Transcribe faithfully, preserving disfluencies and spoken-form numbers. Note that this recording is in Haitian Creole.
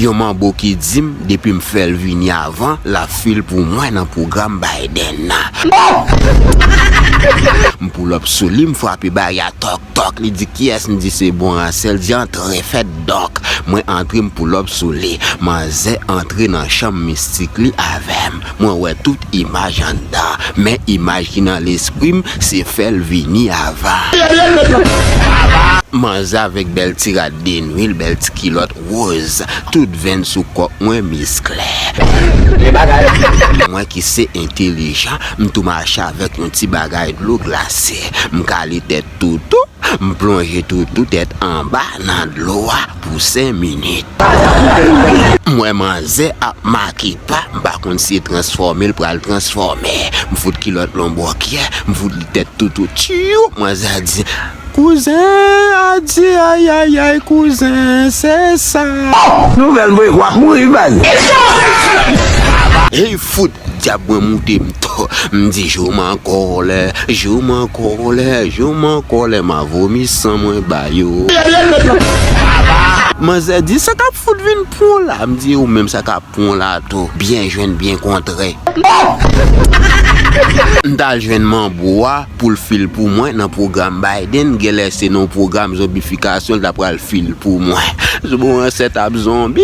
Yon manbo ki di m, depi m fè l vini avan, l ap fil pou mwen nan pwogram Biden nan. M pull up sou li, m frape barya tòk tòk, li di, "Kiyès?" M di, "Se bon, Ransèl." Di, "Antre, fèt donk." Mwen antre, m pull up sou li. Manzè antre nan chanm mistik li avè m. Mwen wè tout imaj anndan, men imaj ki nan lespri m, se fè l vini avan. Manzè avèk bèl ti rad de nwi l, bèl ti kilòt woz, tout venn sou kòk mwen misklè. Mwen ki se entelijan, m tou mache avèk yon ti bagay dlo glase. M kale tèt toutou, m plonje toutou tèt anba nan dlo a pou senk minit. M wè manzè ap make pa, m pa konn si e transfòme l pral transfòme. M fout kilòt l yon bòkyè, m fout li tèt toutou, tchiyou, manzè di, "Kouzen, adye, ayayay, kouzen, se sa." Nouvèl mwen, w ap mouri, baz. Hey, fout, dyab mwen moute m to. M di, "Je m'en colère, je m'en colère, je m'en colère, m a vomi san mwen ba yo." Manzè di, "Sa k ap fout vin pran w la?" M di, "Ou menm, sa k ap pran w la tou. Byen jwenn, byen kontre." M t al jwenn manbo a pou l fil pou mwen nan pwogram Biden. Genlè se nan yon pwogram zonbifikasyon l ta pral fil pou mwen. Bon, ansèt ap zonbi.